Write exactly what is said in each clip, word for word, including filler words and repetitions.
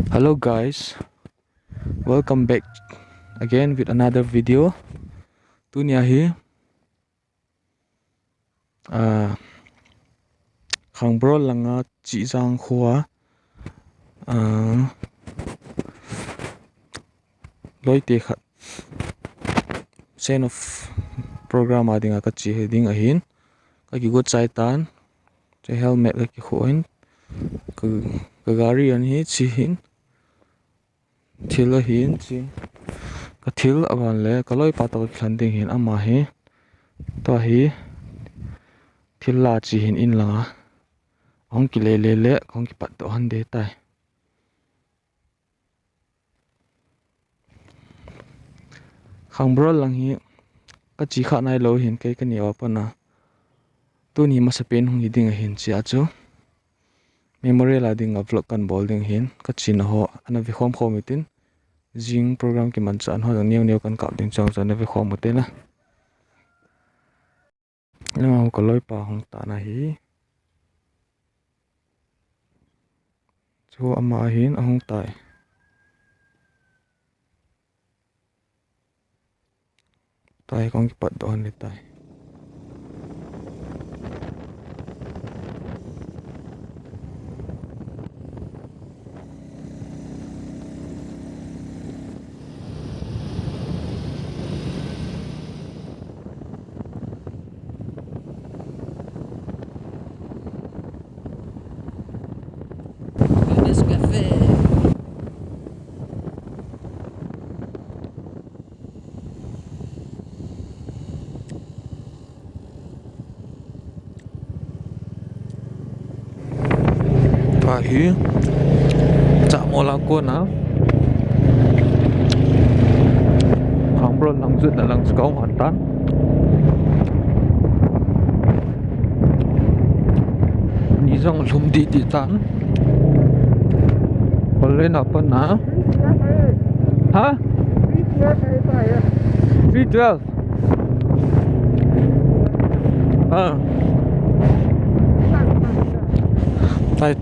Hello guys, welcome back again with another video. Tunia hi, ah, Khangbro langa Chihjang khoa, ah, loite khat send off program a dinga kache ding ahin, kakigot chai tan, che helmet kakikhoh in, ka, ka gari an hi chi hin, thil ahin chi, ka thil aban le ka loipa toh kakilhen ding hin ama hi, tua hi, thil la chi hin in langa, ahung kile le le, kahung kipat doh han ding tai. Khangbro lang hi kache kha nailou hin kei kaneo a pat a. Tuni masapen hung hi ding ahin chia chu. Memorial a dinga vlog kan bol ding hin kachena ho ana vekhom khom utin. Jing program kimanchah ho jong neo neo kan kap ding chang chu ana vekhom ute la. Nangho ka loipa hung tan ahi. Chu ama hin ahung tai. Tai kong kipat doh ni tai. Nescafe. Tua hi Chahmol a kona Khangbro lang jotna lang chu kahung hon tan. Ni jong lhum didi tan. Hollin a pat a. Ha? Three twelve. Ah. Tai.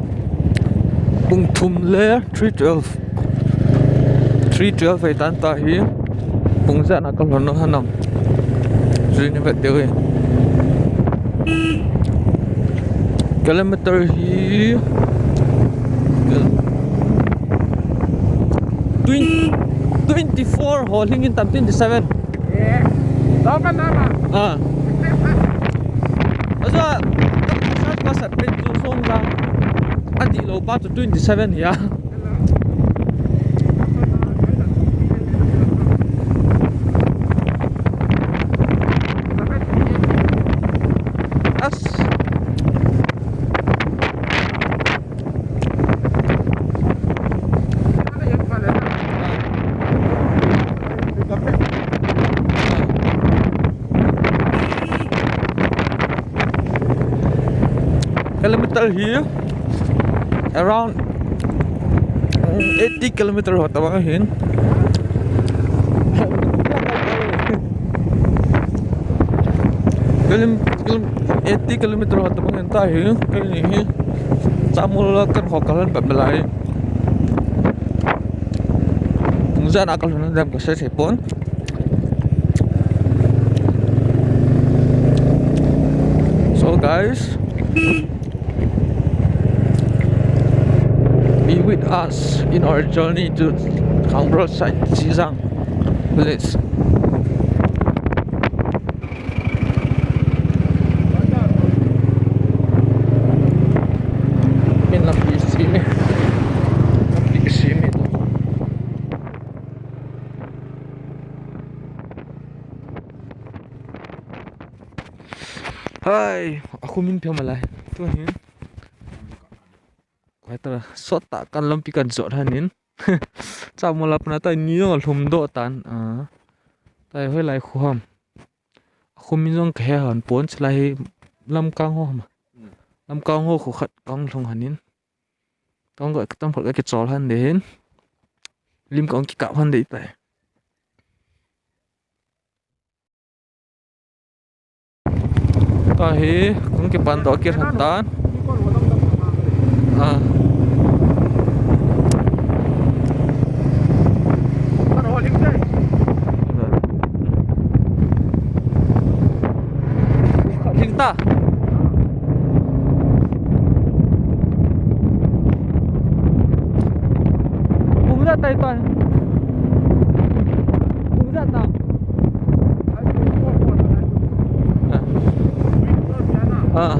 Pung thum le three twelve. Three twelve ahi tan tua hi. Pung ijat a kalhon u ham. Jui ni vet diu hi. Kilometer hi twenty, twenty-four ho lhing in tam, twenty-seven. Eh, tao kan na ma. Ah. Asa, sa pa sa pe ju song la. Adih lou pa chu twenty-seven hi a. As. Kilometer hi around eighty kilometer ho tabang hin. Kilom-, kilom-, eighty kilometer ho tabang hin ta hi, kei ni hi. Chahmol a kan ho kalan pat belai. Pung ijat a kalhon dem kasei thei pon. So guys, be with us in our journey to Khangbro side, Chihjang village. Min lampi isi mi. Lampi isi mi. Hai, aku min pia malai. Tu hin. Koi ta sot ta kan lampi kan jot hanin. Chahmol a pat a tai ni jong lhum doh tan. Ah. Tai hoilai khu ham. Khu min jong kahe hon pon, chulai hi Lamkang ho ham. Hmm. Lamkang ho khu khat kong lhung hanin. Tong ko tam khat ka kichol han ding hin. Lim kong kikap han ding tai. Tua hi, kong kipan doh kit han tan. Ah. Tai, tai. Pung ijat ta? Ah. Ah.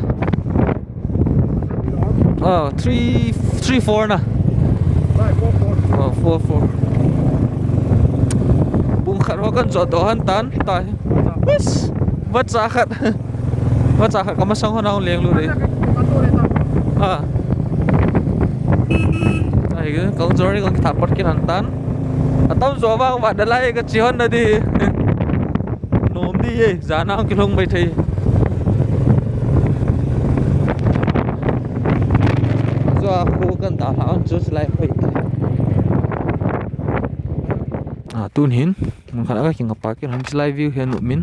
Ah, three, three four na. Oh, four four. Pung khat ho kan jot doh hon tan, tai. Bas. Vacha khat. Vacha khat kamasang ho nahung lenglut e. Ah. Ai, kong journey kong kithat pat kit hon tan. Atam jo vang vat dalai kachi hon nadi. Nom di e, jan a kilhung mai thei. Jo a kho kan dalha hon chu chulai hoi tai. Ah, tun hin, mun khat a ka kinga pa kit hon chulai view hin nom in.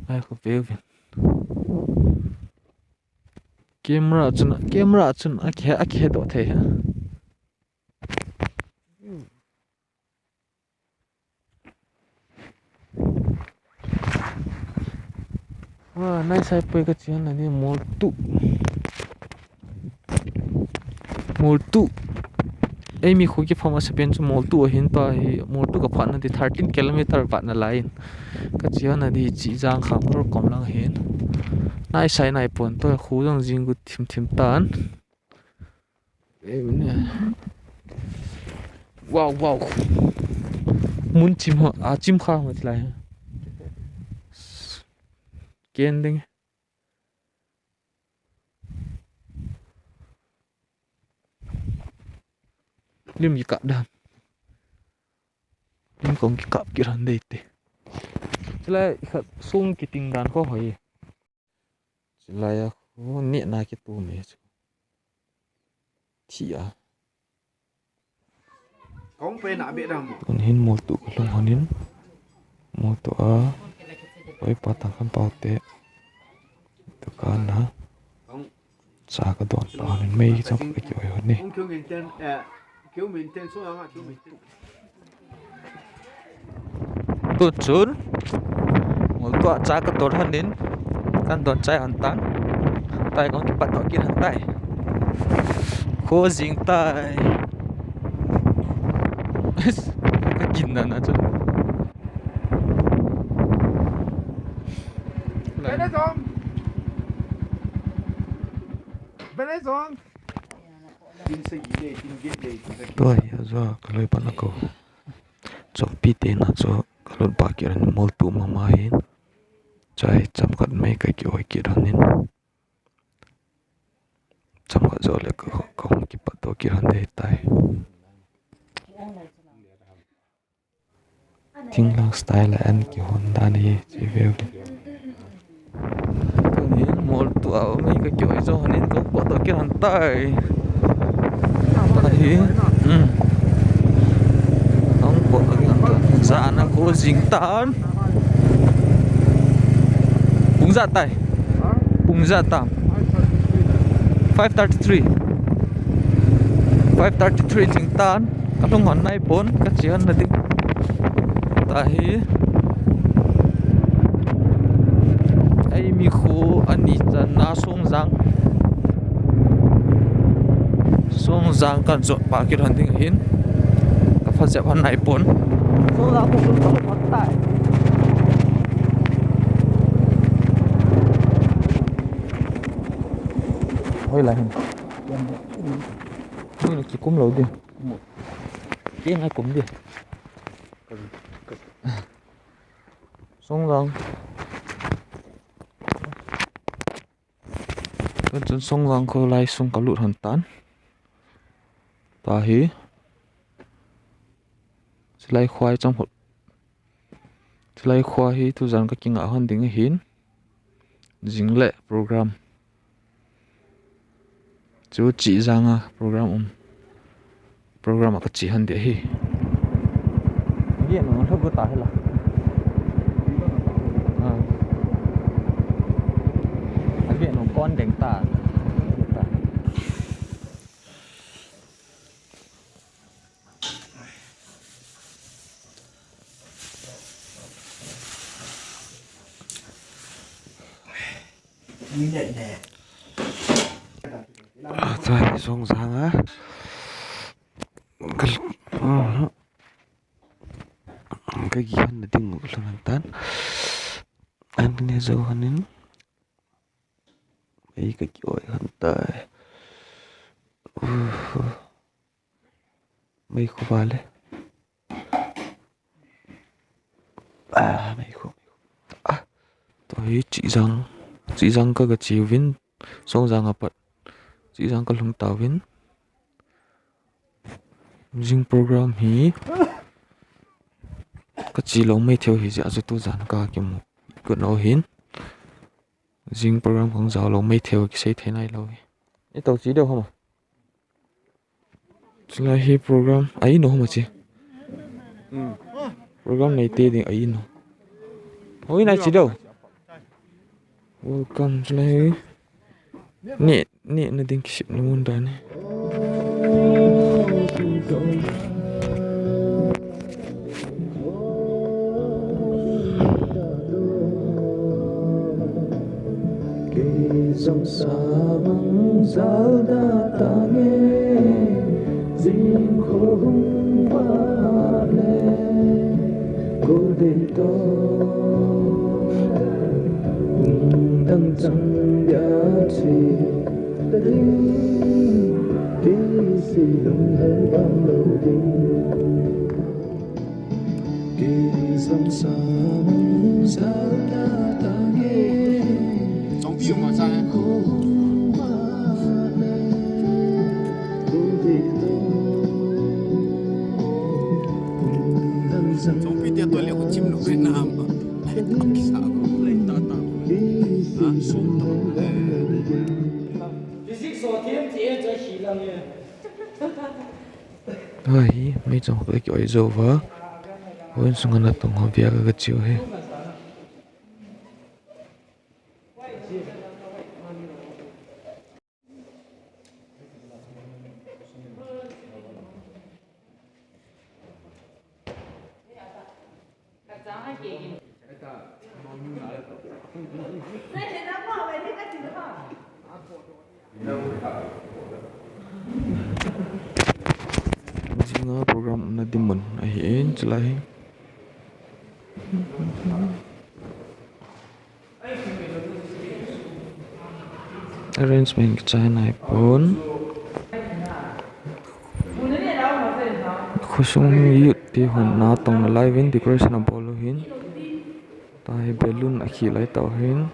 Ai, kho view hin. Camera chun, camera chun akihe, akihe doh thei ha. Ah, nai sai poi kachi hon nadi mol tu. Mol tu. Eimi kho kipham a sepen chu mol tu ahin, tua hi mol tu kaphat nadi thirteen kilometer vat nalai in. Kachi hon nadi chi jang kham lor kom lang hin. Nai sai nai pon to khu jong jing gu thim thim tan. Wow, wow. Mun chim ho, a chim kha ho tilai. Ken ding. Lim kikap dan. Lim kong kikap kit hon dei te. Chulai khat sung kiting dan kho hoi. Chulai a kho nehna kitu me chu. Thi a. Kong pe na be dam. Tun hin mol tu kalhung hon in. Mol tu a. Oi pa tang kan pau te. Tu ka na. Kong. Cha kadon pa hon in mei cham ka kioi hon ni. Kong kyo min ten, eh, kyo min ten so nga kyo min ten. Tun chun mol tu a cha kadon hon in, kan don chai hon tan. Tai kong kipat doh kit hon tai. Kho jing tai. Ka kin na na chu. Bene jong. Bene jong. Tua hi ajo a kaloi pan ako. Chompi te na chu kalut ba kit hon mol tu mama hin. Chai chomkhat mai ka kioi kit hon in. Chomkhat jo le ka, ka hung kipat doh kit hon dei tai. Thinglang style a an kihon dan hi, chi veu. Tuni mol tu a um hi ka kioi jo hon in ka pot doh kit hon tai. Ahi. Hmm. Ang pot doh kit hon tai. Jan a kho jing tan. Pung ijat tai. Pung ijat tam. Five thirty-three. Five thirty-three jing tan. Kalhung hon nai pon, kachi hon na ding. Tahi. Eimi kho ani chan na Songjang. Songjang kan jot pa kit hon ding ahin. Ka pha jep hon nai pon. Songjang kho kalhung hon tai. Hoi lai hin. Hoi lai kikum lou ding. Kei ngai kum ding. Songjang. Tun chun Songjang kho lai sung kalut hon tan. Tahi. Chulai khoi chang hol. Chulai khua hi tujan ka kingah hon ding ahin. Jing le program. Chu chi janga program um. Program a ka chi hon ding ahi. Agi no lo ko ta hela. Ah. Agi no kon deng ta. Tua hi Songjang a. Kal-, Aha. Ka kihan na ding ka lhun han tan. An ne zo hanin. Ei ka ki oi han tai. Uhu. Mei khu vale. Ah, mei khu, mei khu. Ah, to hi Chijang. Chijang ka ka chiuvin. Songjang apat. Chijang ka lhung tauvin. Jing program hi. Ka chi lou mai theu hi jeh a chu tu jan ka kimu. Ku nau hin. Jing program kong jao lou mai theu kisei thei nai lou hi. I to chi deu hama. Chulai hi program, a ino hama chi. Hmm. Program nei te ding a ino. Hoi nai chi deu. Welcome, chulai hi. Ni, ni na ding kisip ni mun da ni. Kei jong sa bang jal da tange, jing kho hung vale, ko dei to, hung dang chang dia chi, ding, kei si lung hel bang lou ding. Physics so thiam ti e cha hi lang e. Ahi, mei chong ka ki oi jo va. Hoi sunga natong ho bia ka chiu he. Jinga program na dimun ahi in chulai. Arrangement kichai nai pon. Khosung youth te hon natong na live in decoration abol u hin. Tahi balloon akhi lai tau hin.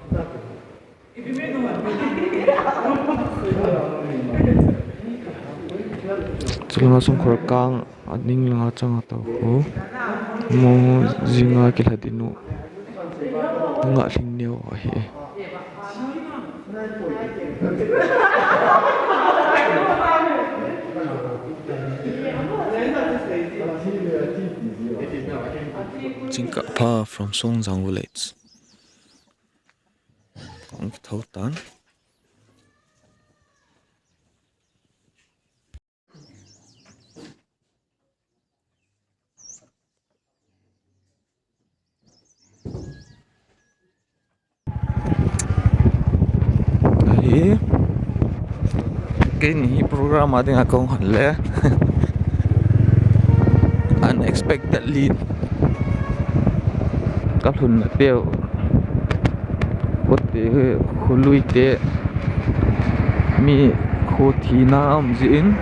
Chulanga sung khor kang aning langa chang atau ho. Mo jinga kilha dinu. Nga hling neo ahi. Chingkah pha from Songjang village. Kong thou tan. Ahi. Keini hi program a dinga kong hon le. Unexpectedly. Ka lhun na teu. Kote, kholui te. Mi kho thina um jin.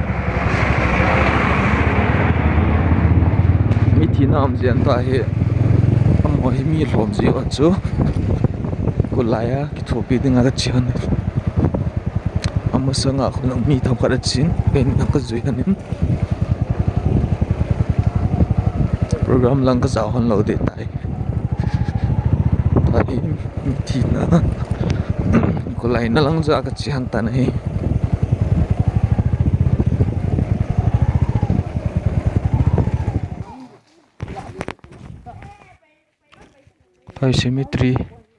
Mi thina um jin ta hi. Amo hi mi lhom ji wan chu. Kolai a. Kithopi dinga ka chi hon. Amasanga khonung mi themkhat achin, keini ka jui hon in. Program lang ka jao hon lou ding tai. Tai mi thina. Kolai na lang ja ka chi hon tan ahi. Hoi cemetery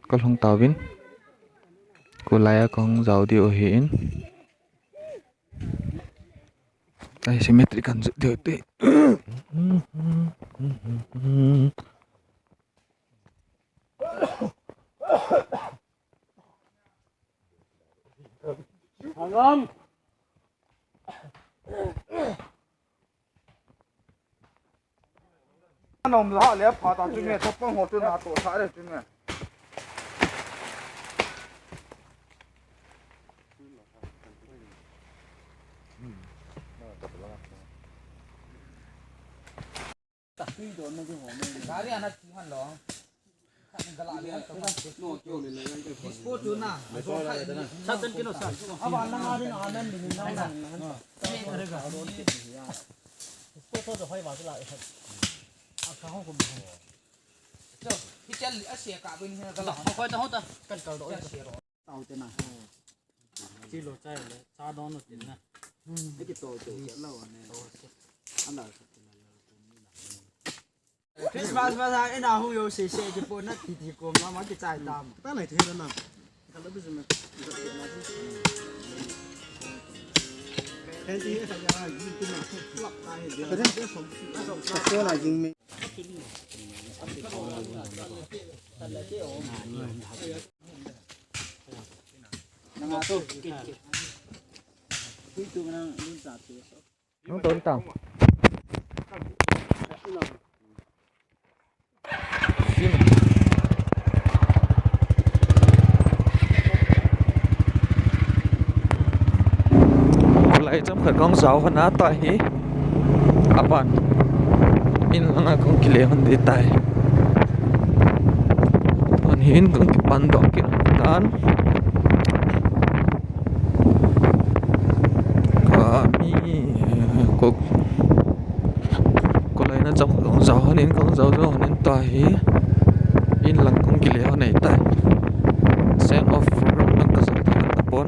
ka lhung tauvin. Kolai a kong jao diu ahi in. Hoi cemetery kan jot diu te. Hangam. Nom la le pha ta chu me, thapang ho chu na to sa le chu me. Gari ana ti han lo. Dispo tu na. Satan kino sa. Aba na ngari na anan ni na. Dispo to do hoi ba la. Aka ho ko. Cho, hi chal a se ka bin hin ka la. Ko ta ho ta. Kan kal do. Tau te na. Chi lo chai le, cha don lo tin na. Ni ki to to lo ne. Ana. Christmas ma sa ina hu yo se se ki po na ti ti ko ma ma ki chai tam. Ta nai the na. Ka lo bi me. Kan ti sa ya yi ti na. Lak ta he. Ka den te som. Ka so na jing me. Nang ton tang. Lai cham khat kong jao hon a ta hi. Apan. In langa kong kile hon di tai. Hon hin kong kipan doh kit tan. Ka mi, eh, ko, ko lai na cham khat kong jao hon in kong jao jao hon in ta hi. In lang kong kile hon ei tai. Send off program lang ka jao ta hon ta pon.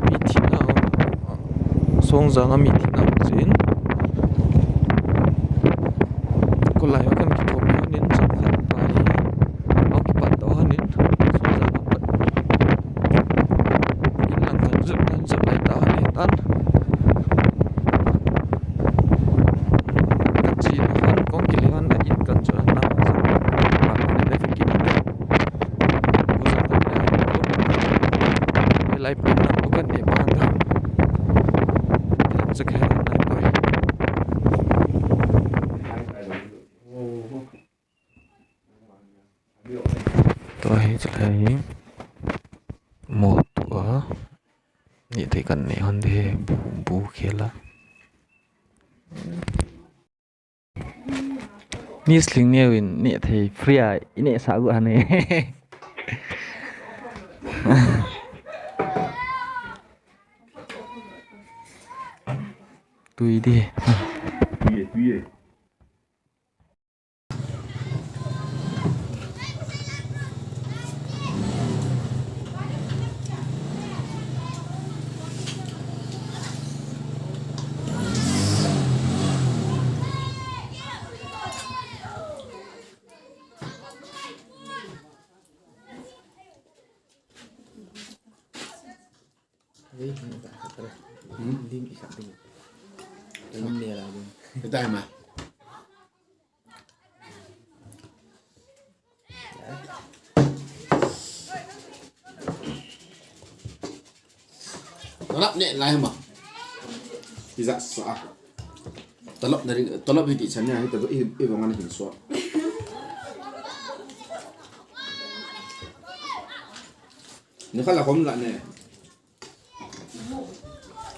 Mi thi na. Songjang a mi thi na jin. Ko lai ho kan kithop hon in cham khat pa hi. Ho kipat to hon in. Songjang a pat. In lang kan jut kan jut lai ta hon in tan. Kan chi na hon kong kile hon na in kan jut na hon. Pa hon in le fiki na te. Lai pi na bukan ni bang ta. Yang cek hai lai pi. Tua hi cek hai. Mo tua. Ni te kan ni hon de bu bu khela. Ni sling neo in neh thei free a i neh sah gu hane. Tui di. Tui e, tui e. Hmm? Ding isa ding. Thumbnail a ding. Kita ma. Talap ne lai ma. Iza sa. Talap na ring, talap ni ti chan ya, hi ta do i, i bang ani hin so. Ni khala kom la ne.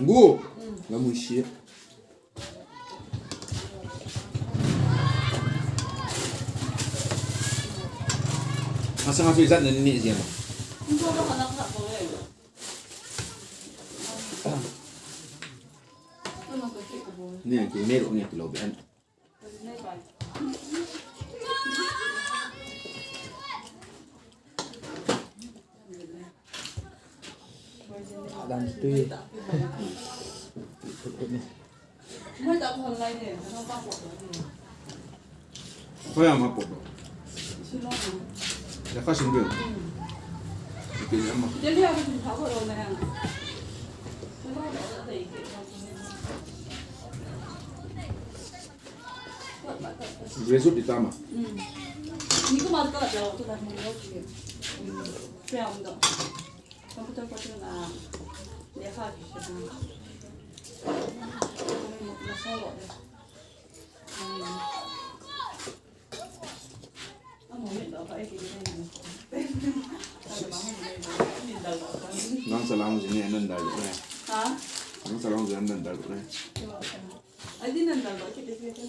Gu. La mu shi. Asa nga sui zat na ni ni zian. Ni ang ki mero ni ki lo ben. Adam tui. Kaya ma po. Ya ka sing dio. Ipin ama. Graduate di tama. Ni ko ma ka la jao to la mo yo ki. Kaya mo do. Computer ko na le ha ki se na. Ko mo na so lo de. Ang sini nan dal ne. Ha? Ang sarong sini nan dal ne. Adi nan dal ba kita kita.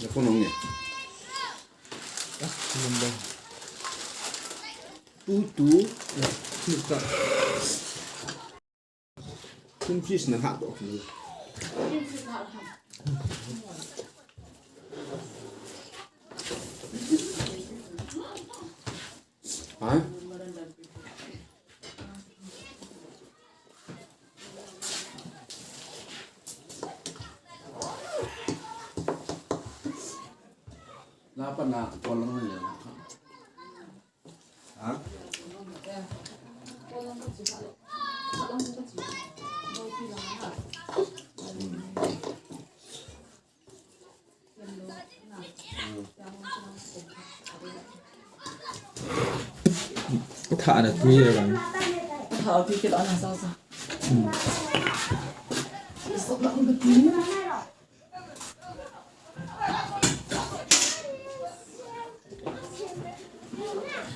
Ako nung ni. Ah, number. Two, two. Kingfish na hot dog ni. Ha? Lapa na ko lang ni. Ha? Tha na tui le bang. Tha tui ke la na sa sa.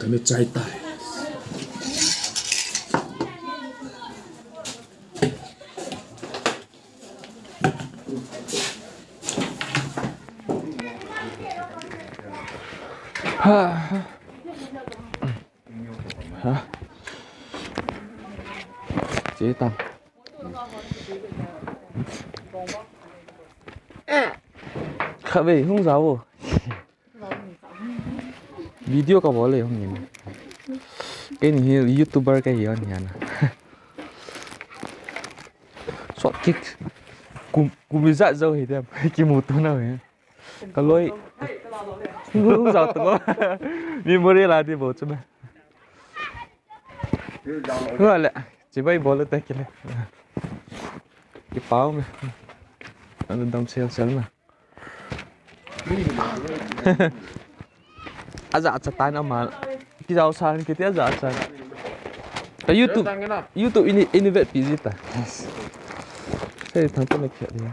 Kana chai tai. Ha. Ha. Che tang. Khatvei hung jao. Video kabol le hung in. Keini hi YouTuber kahi hon hi ana. Short kick. Kum, kum ijat jou hi dem. Kimu tou nau hi. Kaloi. Hung jao tou. Memory la di bou chu me. Hua le, chibai bol le te kile. Kipao me. Ana dam sel sel me. Aja cha tan ama. Kijao san kiti aja cha. Ka YouTube, YouTube ini, ini vet pi ji ta. Sei thang ko ne kya dia.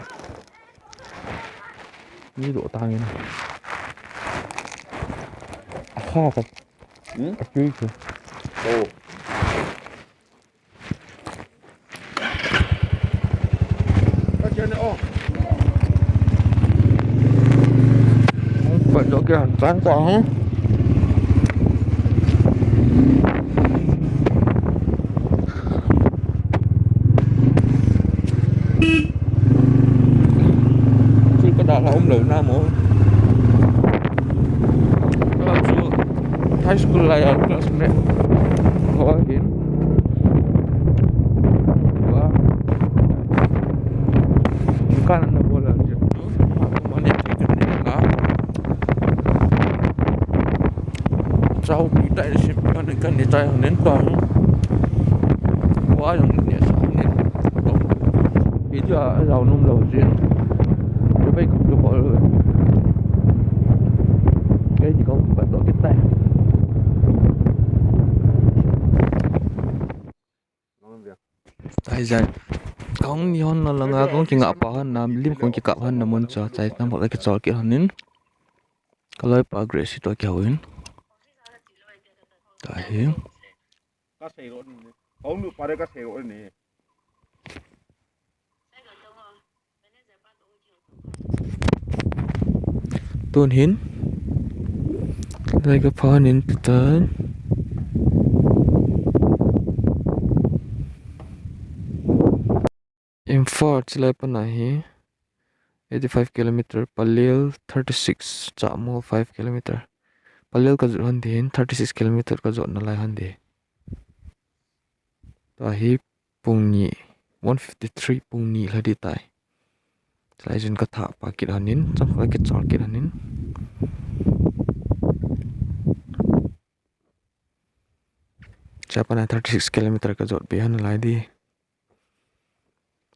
Ni do tang ina. Aha ka. Hmm? Ka tui ko. Oh. Pat doh kei han tan ta ha. Chu ka dalha um lou na mo. Ka chu high school lai a classmate ho ahin. Wa. Dukan ana bol a chu. Mane chu ka ne la. Chau pi tai sip ka ne ka ne chai hanen ta. Wa jong ne sa ne. Video a jao nom lou jin. Ka bai ka ko. Kei ni ko pat doh kit tai. Ai jai. Kong ni hon na langa kong kinga pa hon na lim kong kikap hon na mun cha chai tam bol kichol kit hon in. Ka loi pa Grace to kihou in. Tahi. Ka sei ro ni. Kong nu pa re ka sei ro ni. Tun hin. Lai ka phan in tan. Imphal chilai pana hi eighty-five kilometer, Pallel thirty-six, Chahmol five kilometer. Pallel ka jot hon di hin thirty-six kilometer ka jot na lai hon di. Tua hi pung ni, one fifty three, pung ni lha ding tai. Chulai chun ka thah pa kit hon in, chang ka kichol kit hon in. Chapa na thirty six kilometer ka jot be hon lai ding.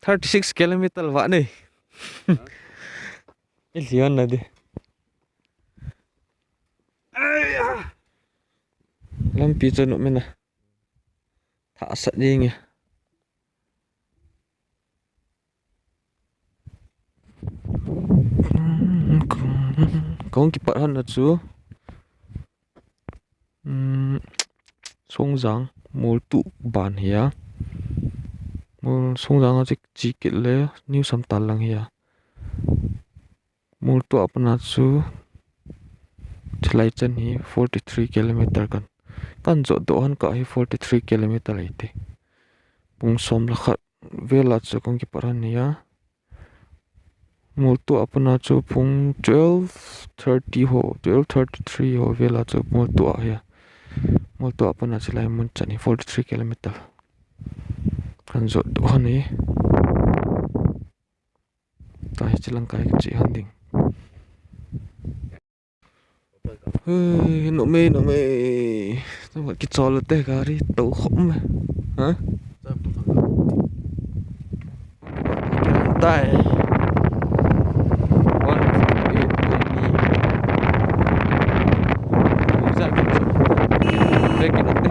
Thirty six kilometer va nei. I lian na ding. Lampi chu nom in a. Thah sat ding e. Kong kipat hon na chu. Um, Songjang, Moltuh ban hi a. Mol Songjang a chi, chi kit le, New Samtal lang hi a. Moltuh a pat na chu, chulai chan hi forty three kilometer kan. Kan jot doh hon kah hi forty three kilometer lai te. Pung som le khat vel a chu kong kipat hon hi a. Moltuh a pat na chu pung twelve thirty ho, twelve thirty three ho vel a chu Moltuh a hi a. Moltuh a pat na chulai mun chan hi forty three kilometer. Kan jot doh hon hi. Tua hi chilang kai ka chi hon ding. Hei, nom e, nom e. Tama kichol te gari to khom e. Ha? Tai. One eight twenty. Break it up te.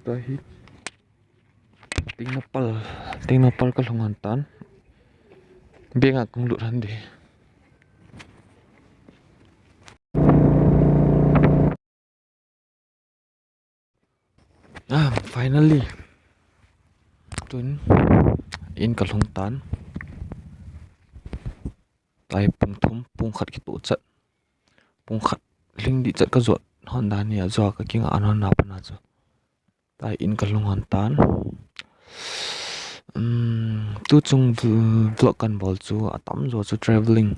Tua hi. Ting na pal, ting na pal ka lhung hon tan. Beng a kong lut hon ding. Ah, finally. Tun in ka lhung tan. Tua hi pung thum, pung khat kitoh chat. Pung khat lhing ding chat ka jot hon dan hi a, jua ka kinga hon na pat na chu. Tua hi in ka lhung hon tan. Um, tu chung vl-, vlog kan bol chu atam jo chu traveling.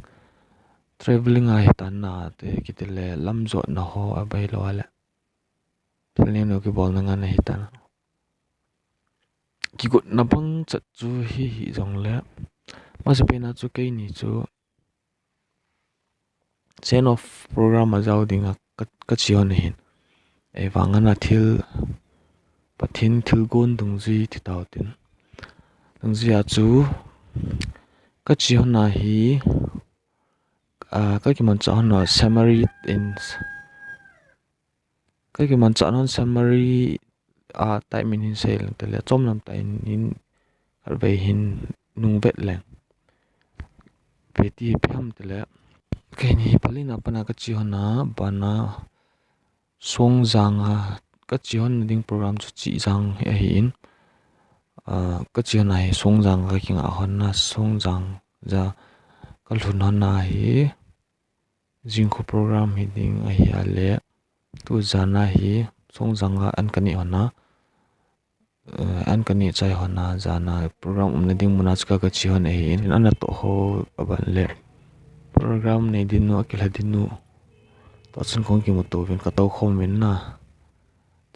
Traveling a hi tan na te kiti le lam jotna ho a bai lo a le. Thil neo neo kibol na ngan a hi tan. Kigotna bang chat chu hi hi jong le. Masapen a chu keini chu send off program a jao ding a ka, ka chi hon ahin. Ei vang a na thil, Pathen thilgon dungjui ti tau tin. Dungjui a chu ka chi hon a hi, a, ka kimanchah hon a summary in, ka kimanchah hon summary a, tai min hin sei leng te le, chom lam tai in, in khatvei hin nung vet leng. Peti hi peham te le. Keini hi phalin a pat na ka chi hon a, ban a Songjang a ka chi hon na ding program chu Chihjang hi ahi in. A, ka chi hon a hi Songjang ka kinga hon na, Songjang ja ka lhun hon a hi. Jingkho program hi ding ahi a le, tu jan a hi Songjang a an ka neh hon a, eh, an ka neh chai hon a, jan a program umna ding mun a chu ka, ka chi hon ahi in, an na toh ho a ban le program nei ding u, a kilha ding u. Tua chun kong kimu to uvin ka tou khom uvin na.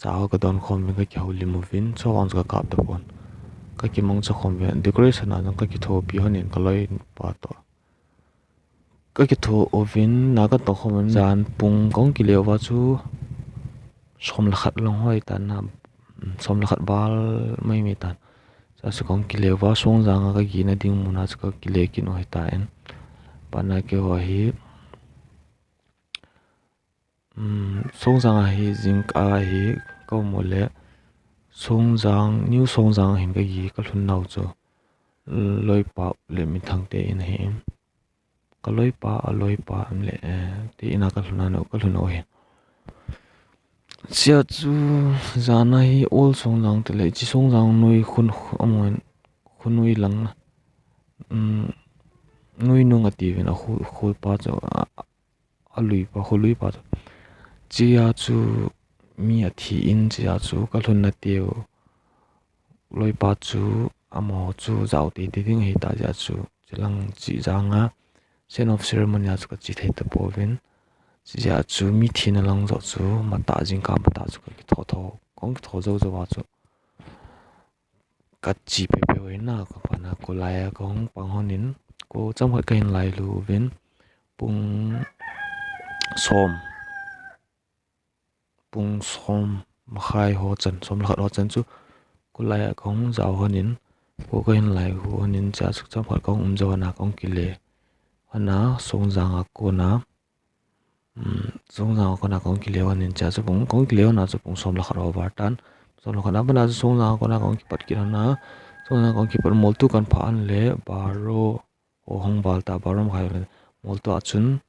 Cha ho ka don khom uvin ka kihoulim uvin, chuvang chu ka kap ta pon. Ka kimangcha khom uvin, decoration a jong ka kithopi hon in ka loi pa toh. Ka kitho uvin, na ka toh khom uvin, jan pung kong kile uva chu som le khat lang hoi tan na, som le khat val mai mai tan. Cha chu kong kile uva, Songjang a ka gina ding mun a chu ka kile kit u hi tan. Pat na keiho hi, um, Songjang a hi jingkah a hi ka um u le, Songjang, New Songjang a hin ka gi ka lhun nau chu, Loipa le Minthang te in ahi in. Ka loipa, a loipa, em le, eh, ti ina ka lhun a no, ka lhun o hin. Chia chu jana hi ol Songjang te le, chi Songjang noi khun, amun khun noi lang na. Um, noi nung ati vin a khu, khu pa chu, a, a lui pa, khu lui pa chu. Chia chu mi a thi in chia chu ka lhun na teu. Loipa chu amaho chu jao tei tei ding hita jia chu, chilang chi janga send off ceremony a chu ka chi thei ta pouvin. Chi jia chu mi thina lang jo chu mata jingkah mata chu ka kitho tho, kong kitho jo jo a chu ka chi pe pe uvin na, ka pana ko lai a ka hung pang honin, ko cham khat ka hin lai lu uvin, pung som. Pung som makhai ho chan, som le khat ho chan chu, ko lai a ka hung jao honin, ko ka hin lai hu honin, chia chu cham khat ka hung um jo hona ka hung kile. Hona, Songjang a kona, um, Songjang a kona ka hung kile honin, chia chu pung, ka hung kile hona chu pung som le khat ho val tan. Som le khat a pana chu Songjang a kona ka hung kipat kit hona, Songjang a ka hung kipat moltu kan pha an le, baro, o hung val ta, baro makhai le, moltu a chun,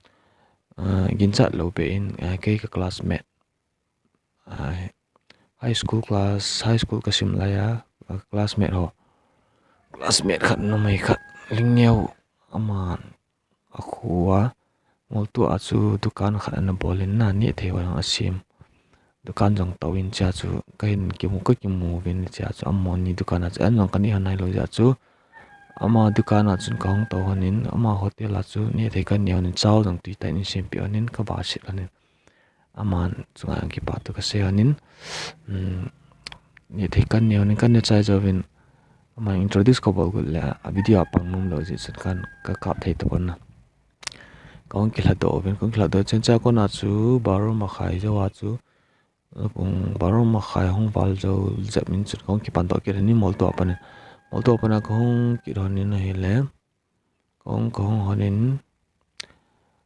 ah, ginchat lou be in, ah, kei ka classmate, ah, high school class, high school ka sim lai a, ah, classmate ho. Classmate khat numei khat, Lingngeu, aman a khu a, moltu a chu dukan khat ana bol in na, neh thei ho jong a sim. Dukan jong tou in chia chu, ka hin kimu, ka kimu uvin chia chu, amani dukan a chu, an jong ka neh hon nai lou jia chu, ama dukan a chun ka hung tou honin, ama hotel a chu, neh thei ka neh honin, chao jong tui tah in sem pe honin, ka ba sit honin. Aman chunga jong kipa thu ka sei honin, um, neh thei ka neh honin, ka neh chai jouvin, aman introduce ka bol got le, a video a pang nom lou jeh chun kan ka kap thei tapon na. Ka hung kilhadoh uvin, ka hung kilhadoh chen chia kona chu baro makhai jou a chu, pung baro makhai hung val jou jep in chun ka hung kipan doh kit honin moltu a panin. Moltu a pana ka hung kit honin ahile, ka hung, ka hung honin,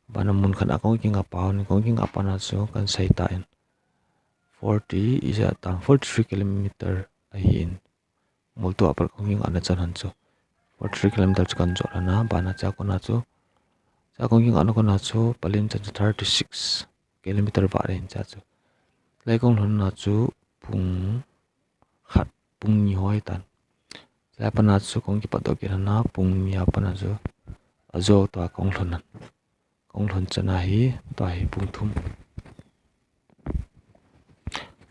bana mun khat a ka hung kingap a honin, ka hung kingap a na chu kan sei ta in. Forty, ijat tam, forty-three kilometer ahin. Moltu a pat ka hung kingap na chan hon chu. Forty-three kilometer chu kan jot hon a, bana chia kona chu. Chia ka hung kingap na kona chu, Pallel chan chu thirty-six kilometer val ahin chia chu. Lai ka hung lhun na chu, pung khat, pung ni ho ahi tan. Lai pana chu ka hung kipat doh kit hon a, pung ni a pana chu, ajo tua ka hung lhun na. Ka hung lhun chan ahi, tua hi pung thum.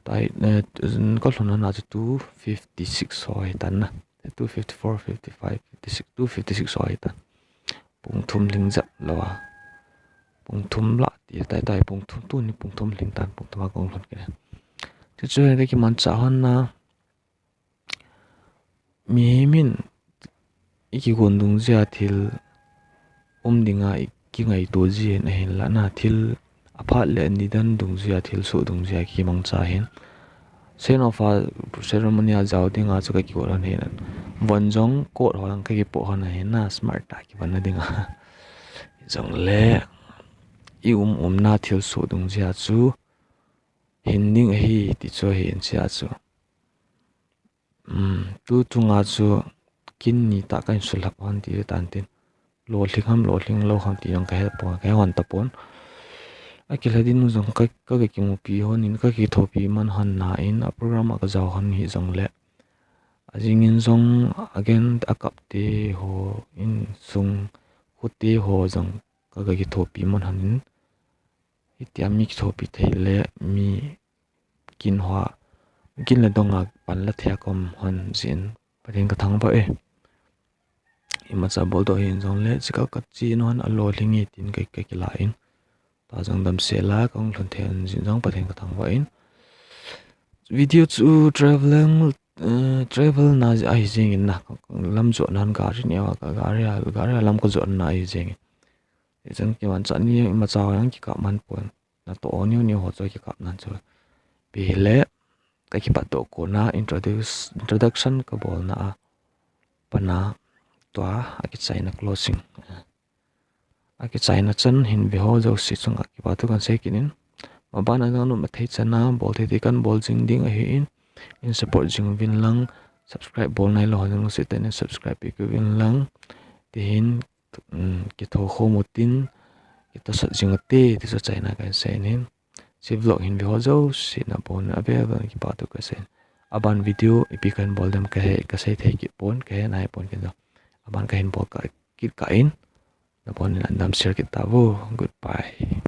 Tua hi, eh, ka lhun hon a chu two fifty-six ho ahi tan na. Two fifty-four, fifty-five, fifty-six, two fifty-six ho ahi tan. Pung thum lhing jep lou a. Pung thum lah ti, tai tai pung thum, tuni pung thum lhing tan, pung thum a ka hung lhun kit. Chuchu hin ka kimanchah hon a, mihem in i kigon dungjuia thil um dinga i kingaito ji hin ahinlah na, thil aphat le nidan dungjuia, thil soh dungjuia kimangcha hin. Send off a ceremony a jao dinga chu ka kigon hon ahin. Von jong coat ho lang ka kipoh hon ahin na, smart tah kivon na dinga. Jongle i um umna thil soh dungjuia chu hin ding ahi ti chu ahin chia chu. Um, tu chunga chu kin ni tah ka hin sulhap hon ti tan tin. Lolhing ham, lolhing lou ham ti jong ka he pon, ka he hon tapon. Akilha ding jong ka, ka, ka kimupi hon in, ka kithopi man hon na in, a program a ka jao hon hi jongle. Ajing in jong again a kap te ho, insung khu te ho jong ka, ka kithopi man hon in. Hitia mi kithopi thei le mi kin hoa, kin le donga pan la thei a ka um hon jin, Pathen ka thangvah e. Imacha boldoh hih in jongle, chika ka chi non a lolhing e tin ka, ka kila in. Tua jong damsel a ka hung lhun thei hon jin jong Pathen ka thangvah in. Video chu travelling, eh, travel na ahi jeng in na, lam jotna hon gari neo a, gari a, gari a lam ka jotna ahi jeng in. Hijong kimanchah ni imacha jong kikap man pon. Natoh neo neo ho chu kikap nan chu. Ipi hile, ka kipat doh kona introduce, introduction ka bolna a pana tua akichaina closing. Akichaina chan hin ve ho jouse chunga kipa thu kan sei kit in. Maban a jong nop mathei chan a bol thei thei kan bol jing ding ahi in. In support jing uvin lang, subscribe bol nailou ho jong lungset tah in subscribe pe uvin lang. Tihin um, kitho khom utin, kitosot jing ute, ti chu achaina kahin sei in. Hiche vlog hin ve ho jouse nabon un avel vel in kipa thu kasei in. Aban video ipi kahin bol dem kahe, kasei thei kit pon, kahe nai pon kit jong. Aban kahin bol kit kah in, nabon in adamsel kit tauvo. Goodbye.